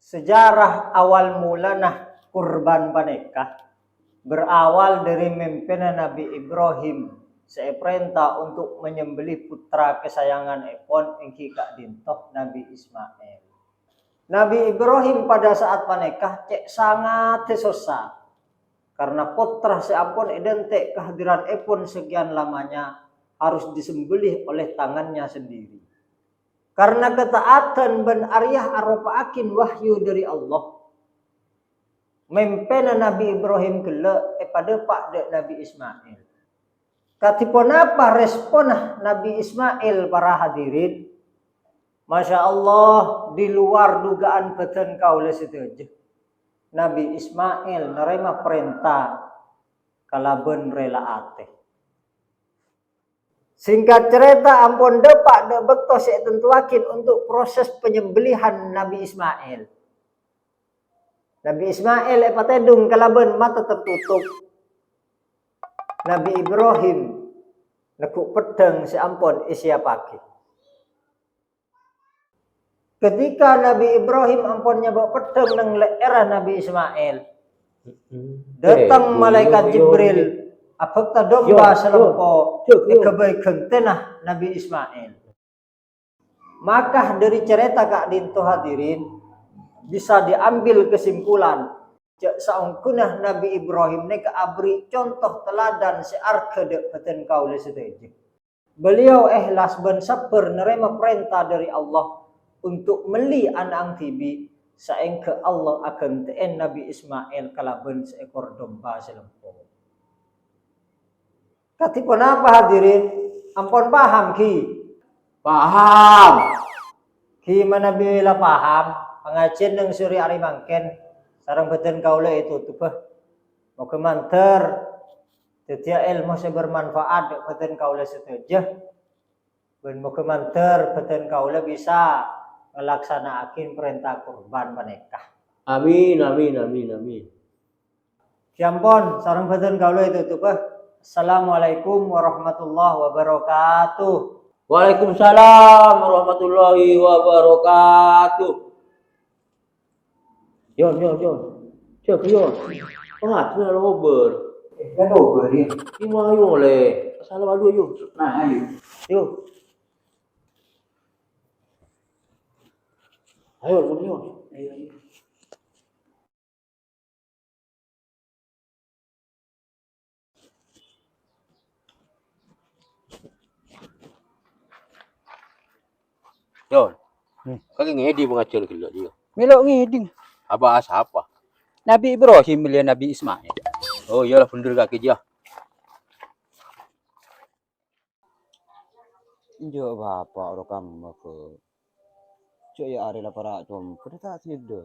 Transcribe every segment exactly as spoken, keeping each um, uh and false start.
Sejarah awal mulana kurban panèka berawal dhâri mèmpèna Nabbhi Ibrahim sè èparènta untuk menyembelih putra kasayanganèpon èngghi ka'dinto Nabbhi Ismail. Nabbhi Ibrahim pada saat panèka cè' sangaddhâ sossa, karna pottra sè ampon èdhânte' kahadiranèpon sakèyan lamanya harus disembelih oleh tangannya sendiri. Karna kataatan bân arèya aropa'aghi wahyu dhâri Allah, mèmpèna Nabbhi Ibrahim ghellâ' èpadâpa' dâ' Nabbhi Ismail. Kadhi ponapa responna Nabbhi Ismail, para hadirin? Masya Allah, di luar dugaan bâdân kaulâ sadhâjâ. Nabbhi Ismail narèma parènta kalabân rèla atè. Singkat carèta, ampon dâpa' dâ' bâkto sè ètantowaghi untuk proses penyembelihan Nabbhi Ismail. Nabbhi Ismail èpatèdung kalabân mata tertutup. Nabbhi Ibrahim neggu' peddhâng sè ampon èsiyappaghi. Ketika Nabbhi Ibrahim ampon nyabâ' peddhâng neng lè'èrra Nabbhi Ismail, dâteng malaèkat Jibril, abhâkta domba sè lempo èghâbây ghântèna Nabbhi Ismail. Maka dhâri carèta ka'dinto, hadirin, bisa diambil kesimpulan jâ' saongghuna Nabbhi Ibrahim nèka aberri' conto teladan sè arghâ dâ' bâdân kaulâ sadhâjâ. Beliau èhlas bân sabbhâr narèma parènta dhâri Allah untuk melli ana'na dhibi', saèngghâ Allah aghântè'è Nabbhi Ismail kalabân saèkor domba sè lempo. Kadhi ponapa, hadirin? Ampon paham, ghi? Paham. Ghi manabi la paham, pangajhiyân neng sore arè mangkèn sareng bâdân kaulâ ètotobhâ. Moghâ mandhâr dhâddhiyâ èlmo sè bermanfaat dâ' bâdân kaulâ sadhâjâ, bân moghâ mandhâr bâdân kaulâ bisa ngalaksana'aghi parènta kurban panèka. Amin, amin, amin, amin. Ghi ampon, sareng bâdân kaulâ ètotobhâ. Assalamualaikum warahmatullahi wabarakatuh. Waalaikumsalam warahmatullahi wabarakatuh. Yon, yon, yon. Cek, yon. Pengajian lo ober. Eh, kan ober, ya? Ini mau ayo, Le. Assalamualaikum, ayo. Nah, ayo. Yo. Ayo, ayo. Ayo, ayo. Yon. Hmm. Kakè ngèdhing pangajian ghellâ', Dio? Mèlo ngèdhing. Abahas apa? Nabi Ibrahim mèlè Nabi Ismail. Oh, iyalah, bhender kakè, Dio. Enjâ', Bapa', ro kamma, Ko'. Jâ' iyâ arè la para' compotta ta' sèdhâ.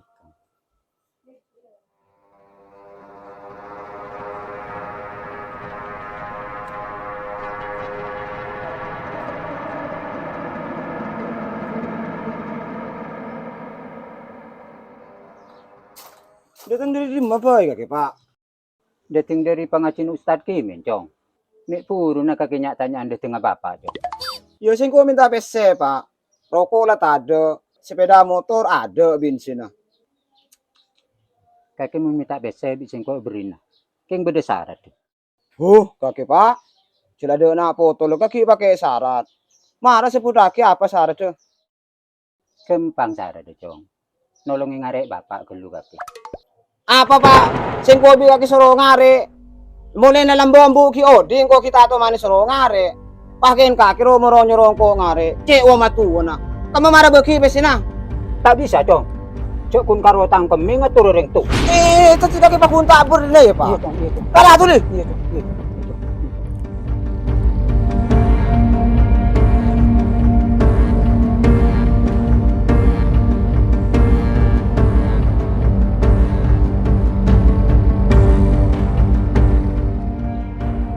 Dâteng dâri dimma bhâi kakè, Pa'? Dâteng dâri pangajiyân Ustad Kimin, Cong. Mè' buruna kakè nya'-tanya'an dâtengnga Bapa', Cong. Iyâ, sèngko' mènta pèssè, Pa'. Roko' la tadâ', sepèda motor adâ' bensinna. Kakè mon mènta pèssè bi' sèngko' èberri'na. Kèng bâdâ sarat. Huh, kakè, Pa'. Jhâ' la dâ' na' poto la kakè pakè sarat. Mara sebbhuttaghi apa saratta? Ghâmpang saratta, Cong. Nolongè ngarè' Bapa' ghâllu kakè. Apa, Pa'? Sèngko' bi' kakè soro ngarè'. Molaèna lambâ' ambu' ghi' odi' engko' ghi' ta' tomanè soro ngarè'. Pakèn kakè ro-moro nyoro engko' ngarè'. Cè' wa-, matuwâna. Kamma mara bâghi pèssèna? Ta' bisa, Cong. Jhâ' ghun karo tang kemmè ngator orèng towa. Eh, dhâddhi kakè paghun ta' bhârna, yâ, Pa'? Iyâ, Cong. Iyâ, Cong. Kala dhuli. Iyâ, Cong. Iyâ, Cong.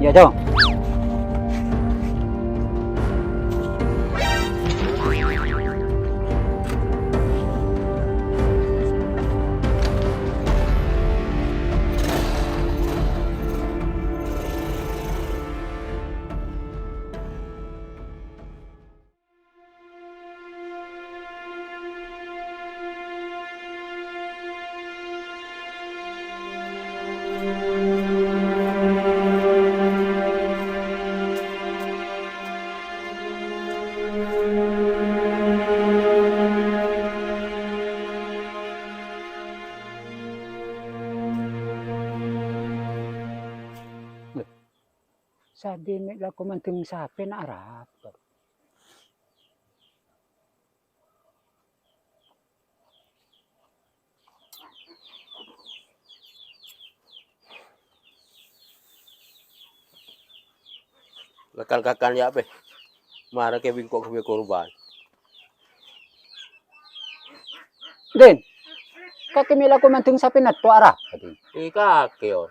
Iyâ, Cong. Sadhi me' lako mandeng sapè na' arapa? Lakar kakan ya' pe. Mara ke bingko ke kurban. Din, kakè me' lako mandeng sapè na' to' arapa, Din? È kakè, Yon.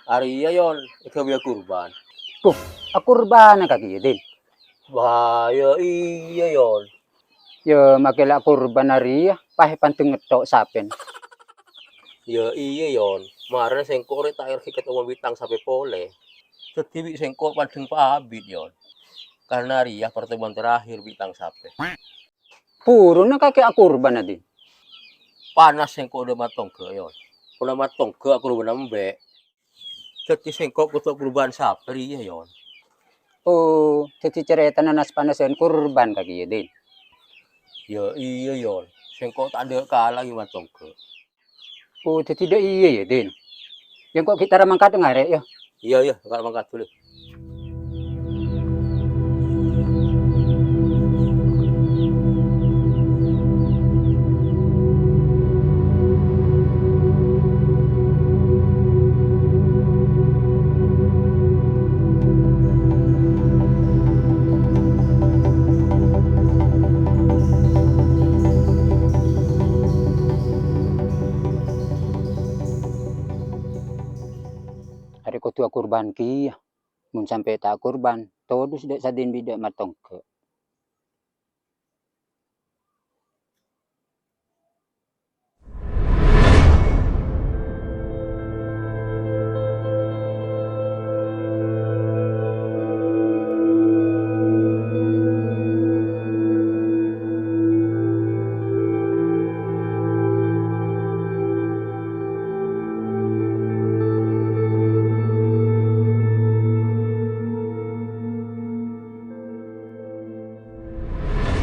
Arèya, Yon, èghâbâyâ kurban. Buh, akurbâna kakè, Din? Wah, ya iyâ, Yon. Ya, makè la kurban arèya, pas èpandeng ngetto' sapèna. Ya iyâ, Yon. Mara sèngko' rè ta' èrèkèt omong bi' tang sapè polè. Dhâddhi bi' sèngko' pandeng pa abit, Yon. Karna arèya pertemuan terakhir bi' tang sapè. Buruna kakè akurbâna, Din? Panas sèngko' dâ' matongghâ, Yon. Pona matongghâ akurbâna embi'. Dhâddhi sèngko' kodhu kurban sapè rèya, Yon. Oh, dhâddhi carètana nas-panasan kurban kakè, Din? Ya iyâ, Yon. Sèngko' ta' endâ' kala bi' matongghâ. Oh, dhâddhi dâ' iyâ, ya, Din? Ya, engko' ghi' tara mangkat ngarè', ya. Iyâ, iyâ, engko' mangkat ghâllu. Arè kodhu akurban kèya. Mon sampè' ta' akurban, todus dâ' sadin bi' dâ' matongghâ.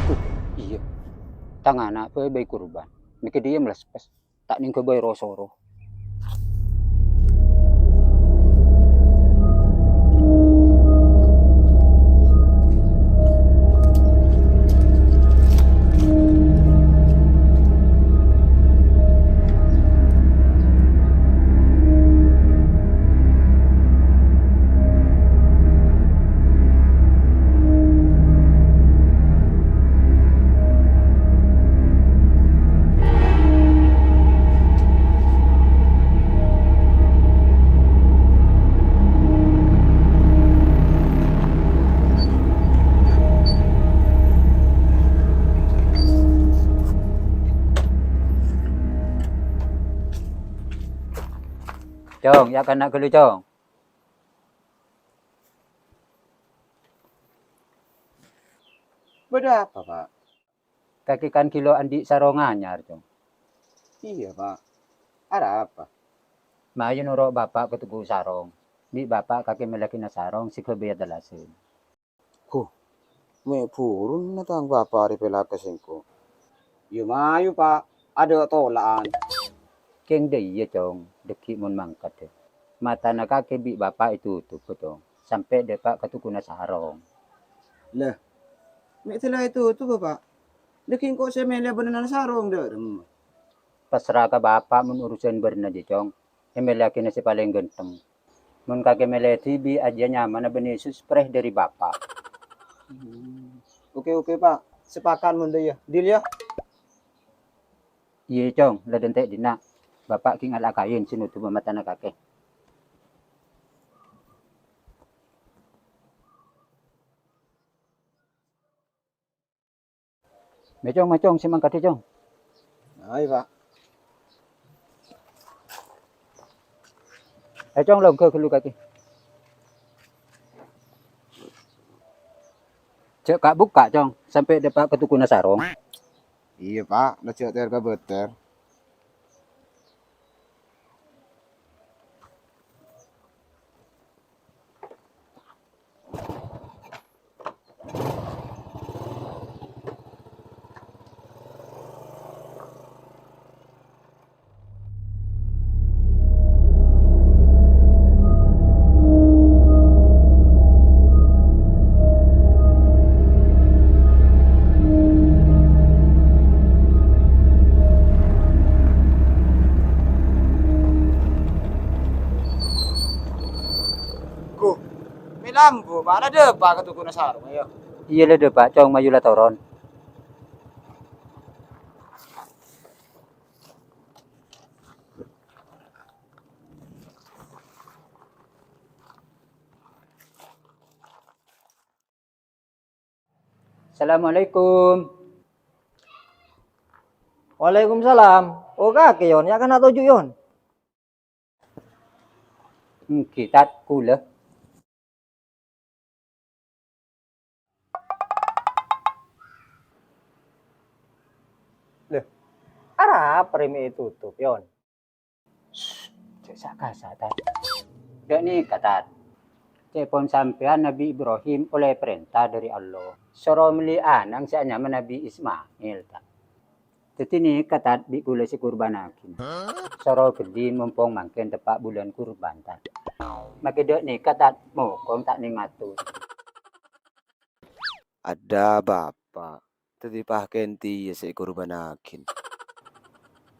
Huh, iyâ. Tang ana' bhâi-bhâi kurban. Mèkkè dhiyâ mlespes. Ta' nèng ghâbây ro-soro. Cong, yâ' kana' ghâllu, Cong. Bâdâ apa, Pa'? Kakè kan ghilo' andi' sarong anyar, Cong. Iyâ, Pa'. Arapa? Mayu noro' Bapa' ka toko sarong. Bi' Bapa' kakè mellèyaghina sarong sè ghâbây tellasan. Huh, mè' buruna tang bapa' rè pèlaka sèngko'. Yâ mayu, Pa', adâ' tola'an. Kèng dâ' iyâ, Cong, dhâggi' mon mangkadhâ. Matana kakè bi' Bapa' ètotobhâ, Cong, sampè' dâpa' ka tokona sarong. Lè, mè' dâlla ètotobhâ, Pa'? Dhâggi' engko' sè mèlè bârnana sarong dâ'remma. Pasra ka Bapa' mon urusan bârna jiyâ, Cong. Èmèlèyaghina sè palèng ghântheng. Mon kakè mèlè dhibi', ajiyâ nyamana bânnè surprise dâri Bapa'. Hmm. Oke, oke, Pa'. Sepakat mon dâ' iyâ. Deal, yâ? Iyâ, Cong. La dântè' dinna'. Bapa' ghi' ngala'a kaèn sè notobhâ matana kakè. Mè' Cong, mè' Cong, sè mangkadhâ, Cong. Ayo, Pa'. Ayo, Cong, longghâ ghâllu kakè. Jhâ' ka'-bukka', Cong, sampè' dâpa' ka tokona sarong. Iyâ, Pa', la jhâ' ter-kabâter. Ambu, ma' la dâpa' ka tokona sarong, ayo. Iyâ la dâpa', Cong, mayu la toron. Assalamualaikum. Waalaikumsalam. Oh, kakè, Yon. Yâ, kana' toju', Yon. Èngghi, Tat, kaulâ. Lè, arapa rè mè' ètotop, Yon? Shh, jhâ' sa'-kasa', Tat. Ghânèka, Tat. Ca'èpon sampèyan Nabbhi Ibrahim ollè parènta dâri Allah, soro mellè ana'na sè anyama Nabbhi Ismail, Tat. Dhâddhi nèka, Tat, bi' kaulâ sè kurbânnaghi. Soro ghellin mompong mangkèn teppa' bulân kurban, Tat. Makè dâ' nèka, Tat, mokong ta' nèng ator. Adâ, Bapa'. Dhâddhi pakèn tèya sè èkurbânnaghi.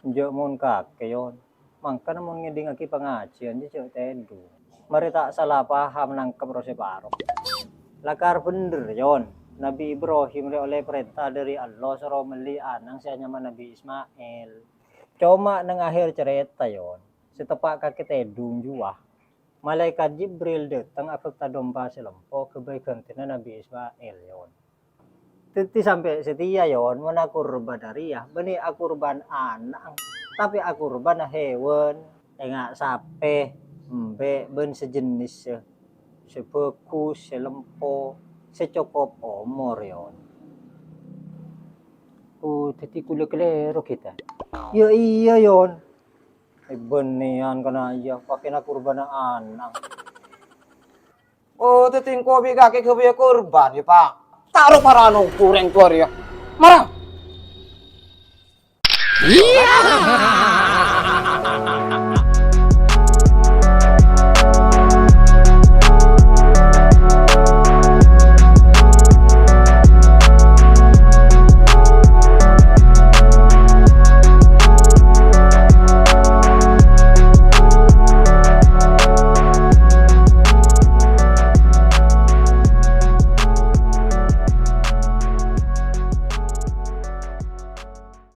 Enjâ' mon kakè, Yon. Mangkana mon ngèdingngaghi pangajiyân jhâ' tèdung. Marè ta' sala paham nangkep rowa sè paro. Lakar bhendher, Yon. Nabbhi Ibrahim rè ollè parènta dâri Allah soro mellè ana'na sè anyama Nabbhi Ismail. Coma neng akhèr carèta, Yon, sè teppa' kakè tèdung jiyâ, Malaèkat Jibril dâteng abhâkta domba sè lempo ghâbây ghântèna Nabbhi Ismail, Yon. Dhâddhi sampè' satèya, Yon, mon akurbâna rèya, bânnè akurbân ana', tapè akurbâna hèwan, enga' sapè, embi', bân sajennissa, sè bhâghus, sè lempo, sè cokop omor, Yon. Oh, dhâddhi kaulâ kalèro, ghi, Tat? Yâ iyâ, Yon. È, bânnèyan kana' iyâ, pakèna kurbâna ana'. Oh, dhâddhi engko' bi' kakè ghâbâyâ kurban, yâ, Pa'? Ta' ro-para nonggu rèng towa rèya. Mara!